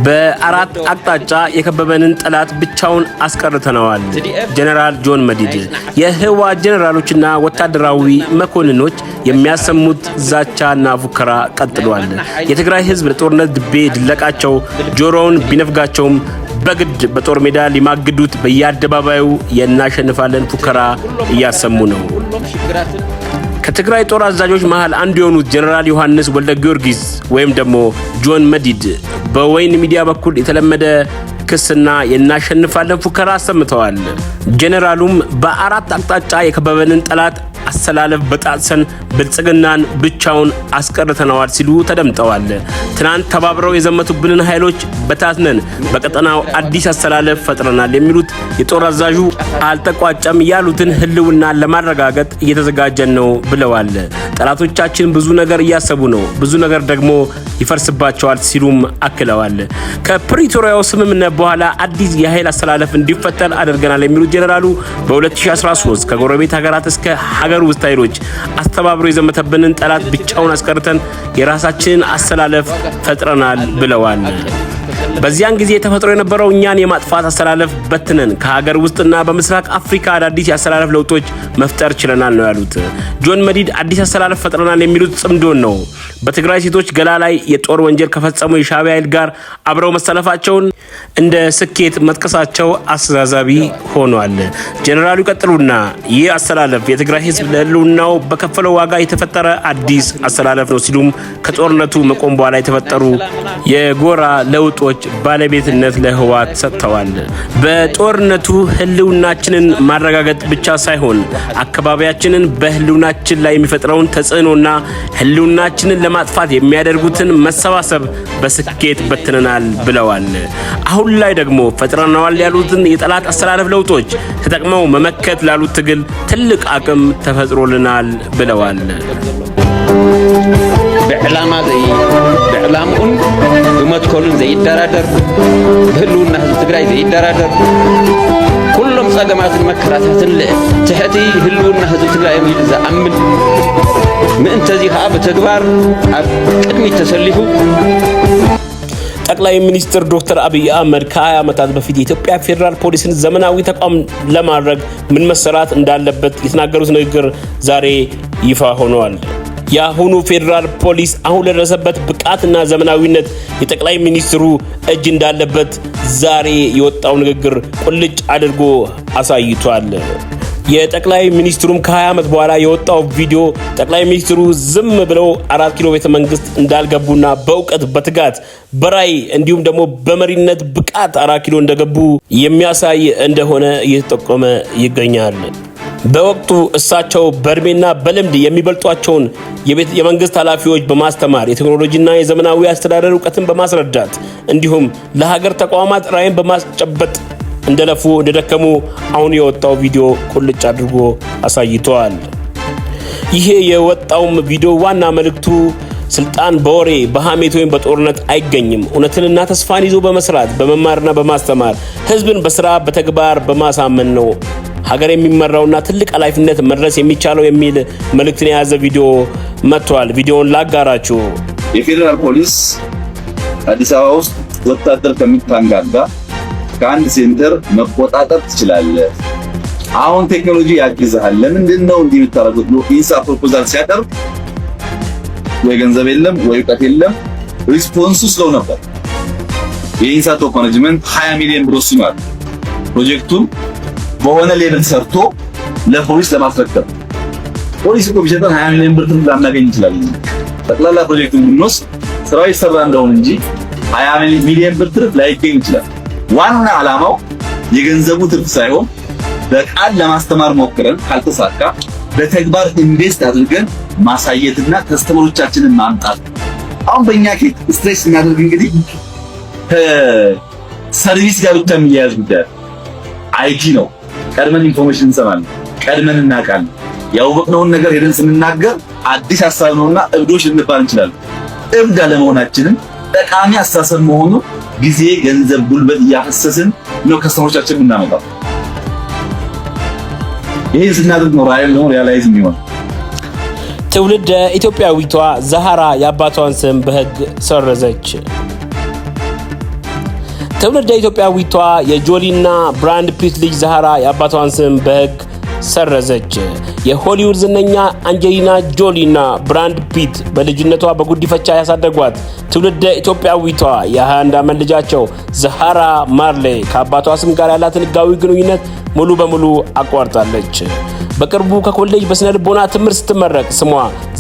በአራት አቅጣጫ የከበበንን ጠላት ብቻውን አስቀርተነዋል። ጀነራል ጆን መዲድ። የህወሓት ጀነራሎችና ወታደራዊ መኮንኖች የሚያሰሙት ዛቻና ፉከራ ቀጥሏል። የትግራይ ህዝብ ለጦርነት ድቤ ድለቃቸው ጆሮውን ቢነፍጋቸውም በግድ በጦር ሜዳ ሊማግዱት በየአደባባዩ የእናሸንፋለን ፉከራ እያሰሙ ነው። ከትግራይ ጦር አዛዦች መሃል አንዱ የሆኑት ጀነራል ዮሐንስ ወልደ ጊዮርጊስ ወይም ደግሞ ጆን መዲድ በወይን ሚዲያ በኩል የተለመደ ክስና የእናሸንፋለን ፉከራ አሰምተዋል። ጀነራሉም በአራት አቅጣጫ የከበበንን ጠላት አሰላለፍ በጣጥሰን ብልጽግናን ብቻውን አስቀርተነዋል ሲሉ ተደምጠዋል። ትናንት ተባብረው የዘመቱብንን ኃይሎች በታትነን በቀጠናው አዲስ አሰላለፍ ፈጥረናል የሚሉት የጦር አዛዡ አልተቋጨም ያሉትን ህልውና ለማረጋገጥ እየተዘጋጀን ነው ብለዋል። ጠላቶቻችን ብዙ ነገር እያሰቡ ነው፣ ብዙ ነገር ደግሞ ይፈርስባቸዋል ሲሉም አክለዋል። ከፕሪቶሪያው ስምምነት በኋላ አዲስ የኃይል አሰላለፍ እንዲፈጠር አድርገናል የሚሉት ጀኔራሉ በ2013 ከጎረቤት ሀገራት እስከ ሀገር ውስጥ ኃይሎች አስተባብሮ የዘመተብንን ጠላት ብቻውን አስቀርተን የራሳችንን አሰላለፍ ፈጥረናል ብለዋል። በዚያን ጊዜ ተፈጥሮ የነበረው እኛን የማጥፋት አሰላለፍ በትነን ከሀገር ውስጥና በምስራቅ አፍሪካ አዳዲስ የአሰላለፍ ለውጦች መፍጠር ችለናል ነው ያሉት። ጆን መዲድ አዲስ አሰላለፍ ፈጥረናል የሚሉት ጽምዶን ነው። በትግራይ ሴቶች ገላ ላይ የጦር ወንጀል ከፈጸሙ የሻዕቢያ ኃይል ጋር አብረው መሰለፋቸውን እንደ ስኬት መጥቀሳቸው አስተዛዛቢ ሆኗል። ጀኔራሉ ይቀጥሉና ይህ አሰላለፍ የትግራይ ሕዝብ ለህልውናው በከፈለው ዋጋ የተፈጠረ አዲስ አሰላለፍ ነው ሲሉም ከጦርነቱ መቆም በኋላ የተፈጠሩ የጎራ ለውጦች ባለቤትነት ለህወሓት ሰጥተዋል። በጦርነቱ ህልውናችንን ማረጋገጥ ብቻ ሳይሆን አካባቢያችንን በህልውናችን ላይ የሚፈጥረውን ተጽዕኖና ህልውናችንን ለማጥፋት የሚያደርጉትን መሰባሰብ በስኬት በትነናል ብለዋል። አሁን ላይ ደግሞ ፈጥረነዋል ያሉትን የጠላት አሰላለፍ ለውጦች ተጠቅመው መመከት ላሉት ትግል ትልቅ አቅም ተፈጥሮልናል ብለዋል። ብዕላማ ብዕላምኡን ብመትከሉን ዘይደራደር፣ ብህልውና ህዝቢ ትግራይ ዘይደራደር፣ ኩሎም ፀገማትን መከራታትን ትሕቲ ህልውና ህዝቢ ትግራይ እዮም ኢሉ ዝኣምን፣ ምእንተዚ ከዓ ብተግባር ኣብ ቅድሚት ተሰሊፉ። ጠቅላይ ሚኒስትር ዶክተር አብይ አህመድ ከ20 ዓመታት በፊት የኢትዮጵያ ፌዴራል ፖሊስን ዘመናዊ ተቋም ለማድረግ ምን መሰራት እንዳለበት የተናገሩት ንግግር ዛሬ ይፋ ሆኗል። የአሁኑ ፌዴራል ፖሊስ አሁን ለደረሰበት ብቃትና ዘመናዊነት የጠቅላይ ሚኒስትሩ እጅ እንዳለበት ዛሬ የወጣው ንግግር ቁልጭ አድርጎ አሳይቷል። የጠቅላይ ሚኒስትሩም ከ20 ዓመት በኋላ የወጣው ቪዲዮ ጠቅላይ ሚኒስትሩ ዝም ብለው አራት ኪሎ ቤተ መንግስት እንዳልገቡና በእውቀት፣ በትጋት፣ በራዕይ እንዲሁም ደግሞ በመሪነት ብቃት አራት ኪሎ እንደገቡ የሚያሳይ እንደሆነ እየተጠቆመ ይገኛል። በወቅቱ እሳቸው በእድሜና በልምድ የሚበልጧቸውን የመንግስት ኃላፊዎች በማስተማር፣ የቴክኖሎጂና የዘመናዊ አስተዳደር እውቀትን በማስረዳት እንዲሁም ለሀገር ተቋማት ራዕይን በማስጨበጥ እንደለፉ እንደደከሙ አሁን የወጣው ቪዲዮ ቁልጭ አድርጎ አሳይተዋል። ይሄ የወጣውም ቪዲዮ ዋና መልእክቱ ስልጣን በወሬ፣ በሐሜት ወይም በጦርነት አይገኝም። እውነትንና ተስፋን ይዞ በመስራት፣ በመማርና በማስተማር፣ ህዝብን በስራ በተግባር በማሳመን ነው ሀገር የሚመራውና ትልቅ ኃላፊነት መድረስ የሚቻለው የሚል መልእክትን የያዘ ቪዲዮ መጥቷል። ቪዲዮውን ላጋራችሁ። የፌዴራል ፖሊስ አዲስ አበባ ውስጥ ወታደር ከሚታንጋጋ ከአንድ center መቆጣጠር ትችላለህ። አሁን ቴክኖሎጂ ያግዝሃል። ለምንድን ነው እንዲህ የምታደርጉት ብሎ ኢንሳ proposal ሲያቀርብ ወይ ገንዘብ የለም ወይ እውቀት የለም። Response ኡ slow ነበር። የኢንሳ top management 20 ሚሊዮን ብር ወስኗል። ፕሮጀክቱን በሆነ level ሰርቶ ለፖሊስ ለማስረከብ። ፖሊስ እኮ ቢሰጠን 20 ሚሊዮን ብር ላናገኝ እንችላለን። ጠቅላላ ፕሮጀክቱን ብንወስድ ስራው ይሰራ እንደሆነ እንጂ 20 ሚሊዮን ብር ትርፍ ላይገኝ ይችላል። ዋና ዓላማው የገንዘቡ ትርፍ ሳይሆን በቃል ለማስተማር ሞክረን ካልተሳካ በተግባር invest አድርገን ማሳየትና customer ኦቻችንን ማምጣት። አሁን በእኛ case stress የሚያደርግ እንግዲህ ከ service ጋር ብቻ የሚያያዝ ጉዳይ IT ነው። ቀድመን information እንሰማለን፣ ቀድመን እናውቃለን። ያወቅነውን ነገር ሄደን ስንናገር አዲስ ሀሳብ ነውና እብዶች ልንባል እንችላለን። እብድ አለመሆናችንን፣ ጠቃሚ አስተሳሰብ መሆኑ ጊዜ፣ ገንዘብ፣ ጉልበት እያፈሰስን ነው customer ኦቻችን የምናመጣው። ይህን ስናደርግ ነው ራዕይ ነው realize የሚሆን። ትውልደ ኢትዮጵያዊቷ ዛሃራ የአባቷን ስም በሕግ ሰረዘች። ትውልደ ኢትዮጵያዊቷ የጆሊና ብራድ ፒት ልጅ ዛሃራ የአባቷን ስም በሕግ ሰረዘች። የሆሊውድ ዝነኛ አንጀሊና ጆሊና ብራድ ፒት በልጅነቷ በጉዲፈቻ ያሳደጓት ትውልደ ኢትዮጵያዊቷ የ21 ዓመት ልጃቸው ዛሃራ ማርሌ ከአባቷ ስም ጋር ያላትን ሕጋዊ ግንኙነት ሙሉ በሙሉ አቋርጣለች። በቅርቡ ከኮሌጅ በስነ ልቦና ትምህርት ስትመረቅ ስሟ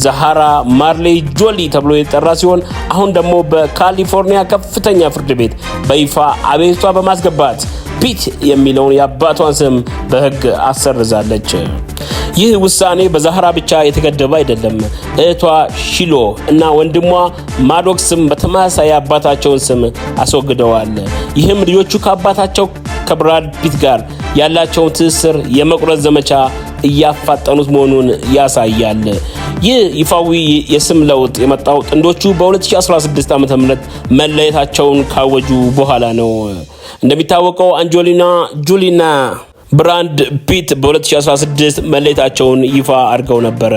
ዛሃራ ማርሌ ጆሊ ተብሎ የተጠራ ሲሆን፣ አሁን ደግሞ በካሊፎርኒያ ከፍተኛ ፍርድ ቤት በይፋ አቤቱታ በማስገባት ፒት የሚለውን የአባቷን ስም በሕግ አሰርዛለች። ይህ ውሳኔ በዛህራ ብቻ የተገደበ አይደለም። እህቷ ሺሎ እና ወንድሟ ማዶክስም በተመሳሳይ የአባታቸውን ስም አስወግደዋል። ይህም ልጆቹ ከአባታቸው ከብራድ ፒት ጋር ያላቸውን ትስስር የመቁረጥ ዘመቻ እያፋጠኑት መሆኑን ያሳያል። ይህ ይፋዊ የስም ለውጥ የመጣው ጥንዶቹ በ2016 ዓ.ም መለየታቸውን ካወጁ በኋላ ነው። እንደሚታወቀው አንጀሊና ጆሊና ብራድ ፒት በ2016 መለየታቸውን ይፋ አድርገው ነበረ።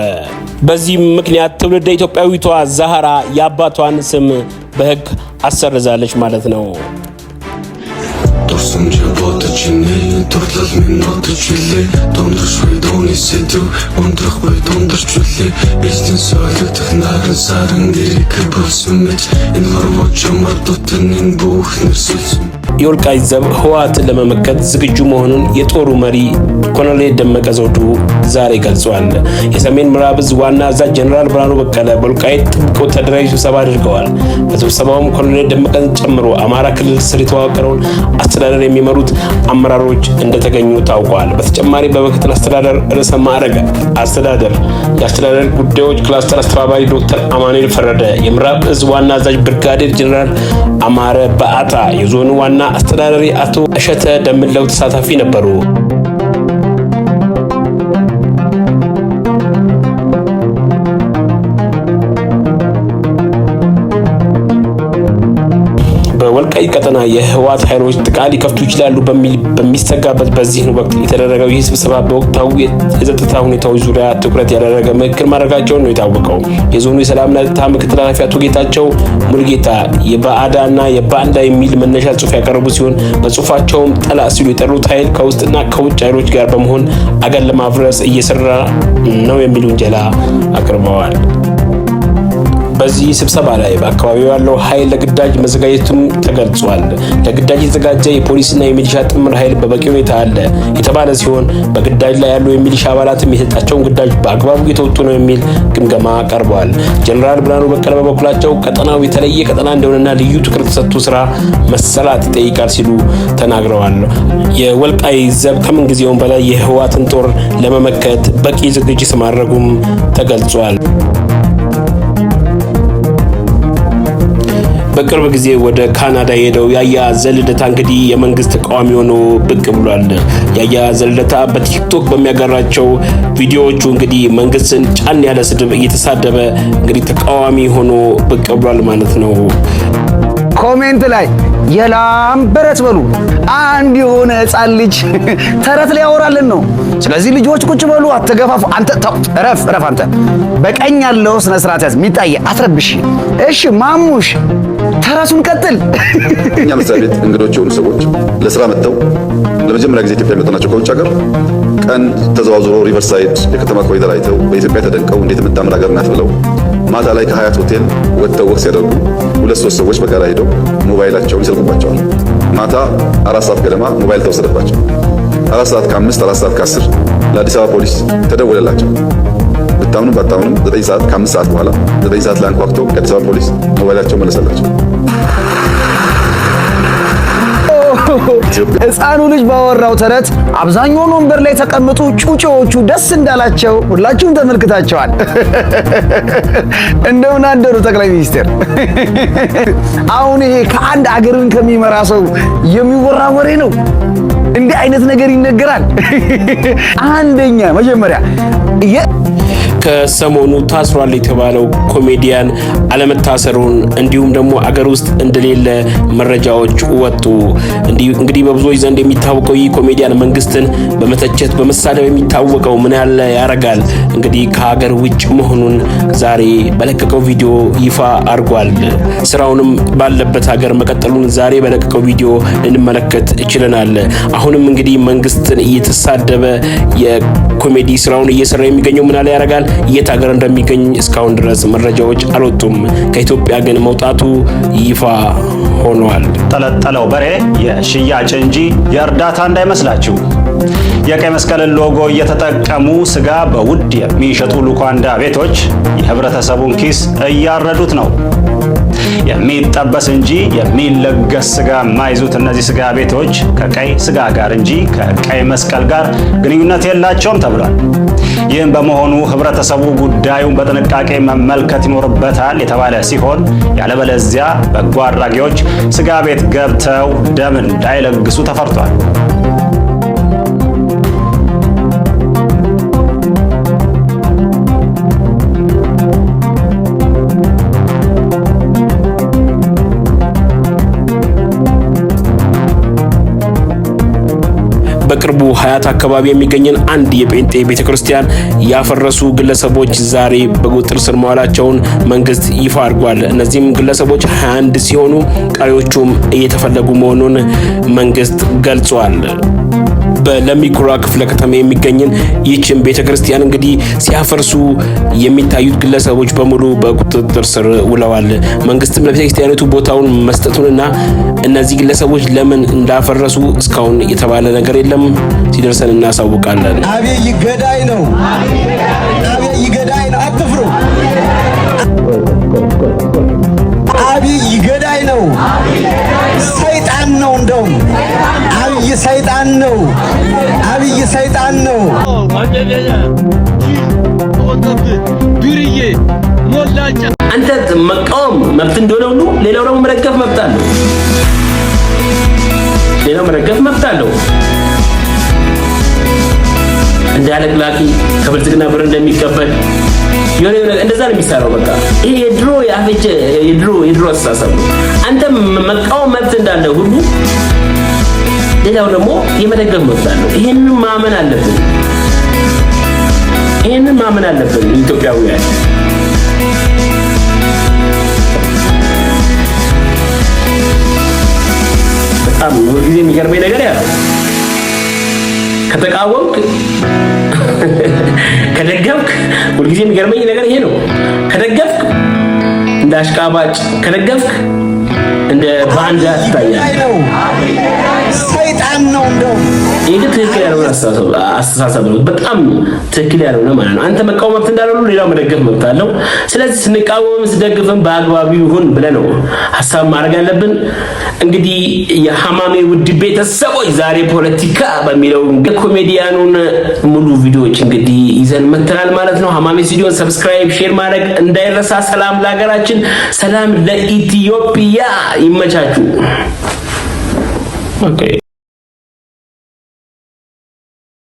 በዚህም ምክንያት ትውልደ ኢትዮጵያዊቷ ዛህራ የአባቷን ስም በሕግ አሰርዛለች ማለት ነው። Дурсамж бодож инээ, дурлал минь одож билээ. Дундаршгүй дууны сэдэв, ундрахгүй дундарч билээ. Элтэн солигдох наран саран дэрэг болсон мэт. Энэ хорвоо чамар дутан, энэ бүх нэрсэлсэн. የወልቃይት ዘብ ህወሓትን ለመመከት ዝግጁ መሆኑን የጦሩ መሪ ኮሎኔል ደመቀ ዘውዱ ዛሬ ገልጿል። የሰሜን ምዕራብ ዕዝ ዋና አዛዥ ጀኔራል ብርሃኑ በቀለ በወልቃይት ጥብቅ ወታደራዊ ስብሰባ አድርገዋል። በስብሰባውም ኮሎኔል ደመቀን ጨምሮ አማራ ክልል ስር የተዋቀረውን አስተዳደር የሚመሩት አመራሮች እንደተገኙ ታውቋል። በተጨማሪ በምክትል አስተዳደር ርዕሰ ማዕረግ አስተዳደር የአስተዳደር ጉዳዮች ክላስተር አስተባባሪ ዶክተር አማኑኤል ፈረደ፣ የምዕራብ ዕዝ ዋና አዛዥ ብርጋዴር ጀኔራል አማረ በአታ፣ የዞኑ ዋና አስተዳዳሪ አቶ እሸተ ደምለው ተሳታፊ ነበሩ። በወልቃይት ቀጠና የህወሓት ኃይሎች ጥቃት ሊከፍቱ ይችላሉ በሚል በሚሰጋበት በዚህ ወቅት የተደረገው ይህ ስብሰባ በወቅታዊ የጸጥታ ሁኔታዎች ዙሪያ ትኩረት ያደረገ ምክክር ማድረጋቸውን ነው የታወቀው። የዞኑ የሰላምና ጸጥታ ምክትል ኃላፊ አቶ ጌታቸው ሙልጌታ የባዕዳና የባንዳ የሚል መነሻ ጽሑፍ ያቀረቡ ሲሆን፣ በጽሑፋቸውም ጠላት ሲሉ የጠሩት ኃይል ከውስጥና ከውጭ ኃይሎች ጋር በመሆን አገር ለማፍረስ እየሰራ ነው የሚል ውንጀላ አቅርበዋል። በዚህ ስብሰባ ላይ በአካባቢው ያለው ኃይል ለግዳጅ መዘጋጀቱም ተገልጿል። ለግዳጅ የተዘጋጀ የፖሊስና የሚሊሻ ጥምር ኃይል በበቂ ሁኔታ አለ የተባለ ሲሆን፣ በግዳጅ ላይ ያሉ የሚሊሻ አባላትም የሰጣቸውን ግዳጅ በአግባቡ እየተወጡ ነው የሚል ግምገማ ቀርበዋል። ጀኔራል ብርሃኑ በቀለ በበኩላቸው ቀጠናው የተለየ ቀጠና እንደሆነና ልዩ ትኩረት ተሰጥቶ ስራ መሰራት ይጠይቃል ሲሉ ተናግረዋል። የወልቃይት ዘብ ከምንጊዜውም በላይ የህወሓትን ጦር ለመመከት በቂ ዝግጅት ማድረጉም ተገልጿል። በቅርብ ጊዜ ወደ ካናዳ የሄደው ያያ ዘልደታ እንግዲህ የመንግስት ተቃዋሚ ሆኖ ብቅ ብሏል። ያያ ዘልደታ በቲክቶክ በሚያጋራቸው ቪዲዮዎቹ እንግዲህ መንግስትን ጫን ያለ ስድብ እየተሳደበ እንግዲህ ተቃዋሚ ሆኖ ብቅ ብሏል ማለት ነው። Comment ላይ የላም በረት በሉ። አንድ የሆነ ህፃን ልጅ ተረት ሊያወራልን ነው። ስለዚህ ልጆች ቁጭ በሉ፣ አትገፋፉ። አንተ ተው፣ እረፍ፣ እረፍ። አንተ በቀኝ ያለው ስነ ስርዓት ያዝ። ሚጣዬ አትረብሽ። እሺ ማሙሽ ተረቱን ቀጥል። እኛ መስሪያ ቤት እንግዶች የሆኑ ሰዎች ለስራ መጥተው ለመጀመሪያ ጊዜ ኢትዮጵያ የመጡ ናቸው ከውጭ ሀገር። ቀን ተዘዋውሮ riverside የከተማ ኮሪደር አይተው በኢትዮጵያ ተደንቀው እንዴት የምታምር ሀገር ናት ብለው ማታ ላይ ከሀያት ሆቴል ወጥተው walk ሲያደርጉ ሁለት ሶስት ሰዎች በጋራ ሄደው ሞባይላቸውን ይሰርቁባቸዋል። ማታ 4 ሰዓት ገደማ ሞባይል ተወሰደባቸው። 4 ሰዓት ከ5፣ 4 ሰዓት ከ10 ለአዲስ አበባ ፖሊስ ተደወለላቸው። ብታምኑም ባታምኑም 9 ሰዓት ከ5 ሰዓት በኋላ 9 ሰዓት ላይ አንኳኩተው የአዲስ አበባ ፖሊስ ሞባይላቸው መለሰላቸው። ህፃኑ ልጅ ባወራው ተረት አብዛኛውን ወንበር ላይ የተቀመጡ ጩጬዎቹ ደስ እንዳላቸው ሁላችሁም ተመልክታቸዋል። እንደምን አደሩ ጠቅላይ ሚኒስትር። አሁን ይሄ ከአንድ አገርን ከሚመራ ሰው የሚወራ ወሬ ነው። እንዲህ አይነት ነገር ይነገራል? አንደኛ መጀመሪያ ከሰሞኑ ታስሯል የተባለው ኮሜዲያን አለመታሰሩን እንዲሁም ደግሞ አገር ውስጥ እንደሌለ መረጃዎች ወጡ። እንግዲህ በብዙዎች ዘንድ የሚታወቀው ይህ ኮሜዲያን መንግስትን በመተቸት በመሳደብ የሚታወቀው ምናለ ያረጋል እንግዲህ ከሀገር ውጭ መሆኑን ዛሬ በለቀቀው ቪዲዮ ይፋ አድርጓል። ስራውንም ባለበት ሀገር መቀጠሉን ዛሬ በለቀቀው ቪዲዮ ልንመለከት ችለናል። አሁንም እንግዲህ መንግስትን እየተሳደበ የኮሜዲ ስራውን እየሰራ የሚገኘው ምናለ ያረጋል የት ሀገር እንደሚገኝ እስካሁን ድረስ መረጃዎች አልወጡም። ከኢትዮጵያ ግን መውጣቱ ይፋ ሆኗል። ጠለጠለው በሬ የሽያጭ እንጂ የእርዳታ እንዳይመስላችሁ። የቀይ መስቀልን ሎጎ እየተጠቀሙ ስጋ በውድ የሚሸጡ ሉኳንዳ ቤቶች የህብረተሰቡን ኪስ እያረዱት ነው። የሚጠበስ እንጂ የሚለገስ ስጋ የማይዙት እነዚህ ስጋ ቤቶች ከቀይ ስጋ ጋር እንጂ ከቀይ መስቀል ጋር ግንኙነት የላቸውም ተብሏል። ይህም በመሆኑ ህብረተሰቡ ጉዳዩን በጥንቃቄ መመልከት ይኖርበታል የተባለ ሲሆን ያለበለዚያ በጎ አድራጊዎች ስጋ ቤት ገብተው ደም እንዳይለግሱ ተፈርቷል። በቅርቡ ሀያት አካባቢ የሚገኝን አንድ የጴንጤ ቤተክርስቲያን ያፈረሱ ግለሰቦች ዛሬ በቁጥጥር ስር መዋላቸውን መንግስት ይፋ አድርጓል። እነዚህም ግለሰቦች 21 ሲሆኑ ቀሪዎቹም እየተፈለጉ መሆኑን መንግስት ገልጿል። በለሚኩራ ክፍለ ከተማ የሚገኝን ይህችን ቤተክርስቲያን እንግዲህ ሲያፈርሱ የሚታዩት ግለሰቦች በሙሉ በቁጥጥር ስር ውለዋል። መንግስትም ለቤተክርስቲያኒቱ ቦታውን መስጠቱንና እነዚህ ግለሰቦች ለምን እንዳፈረሱ እስካሁን የተባለ ነገር የለም። ሲደርሰን እናሳውቃለን። አብይ ገዳይ ነው። አብይ ገዳይ ነው። አትፍሩ። አብይ ገዳይ ነው። ሰይጣን ነው። እንደውም አብይ ሰይጣን ነው። አብይ ሰይጣን ነው። አንተ መቃወም መብት እንደሆነ ሁሉ ሌላው ደግሞ መደገፍ መብት አለው። ሌላው መደገፍ መብት አለው። እንደ አለቅላቂ ከብልጽግና ብር እንደሚቀበል የሆነ የሆነ እንደዛ ነው የሚሰራው። በቃ ይሄ የድሮ የአፈጀ የድሮ አስተሳሰብ ነው። አንተ መቃወም መብት እንዳለ ሁሉ ሌላው ደግሞ የመደገፍ መብት አለው። ይሄንን ማመን አለብን። ይሄንን ማመን አለብን ኢትዮጵያውያን። በጣም ሁልጊዜ የሚገርመኝ ነገር ያ ከተቃወምክ ከደገፍክ፣ ሁልጊዜ የሚገርመኝ ነገር ይሄ ነው። ከደገፍክ እንደ አሽቃባጭ፣ ከደገፍክ እንደ ባንዳ ትታያለህ። ሰይጣን ነው። እንደውም ይህ ግን ትክክል ያልሆነ አስተሳሰብ ነው። በጣም ትክክል ያልሆነ ማለት ነው። አንተ መቃወም መብት እንዳለው ሁሉ ሌላው መደገፍ መብት አለው። ስለዚህ ስንቃወምም ስደግፍም በአግባቡ ይሁን ብለህ ነው ሀሳብ ማድረግ ያለብን። እንግዲህ የሐማሜ ውድ ቤተሰቦች ዛሬ ፖለቲካ በሚለው ኮሜዲያኑን ሙሉ ቪዲዮዎች እንግዲህ ይዘን መተናል ማለት ነው። ሐማሜ ስቱዲዮን subscribe፣ share ማድረግ እንዳይረሳ። ሰላም ለሀገራችን፣ ሰላም ለኢትዮጵያ። ይመቻችሁ። Okay.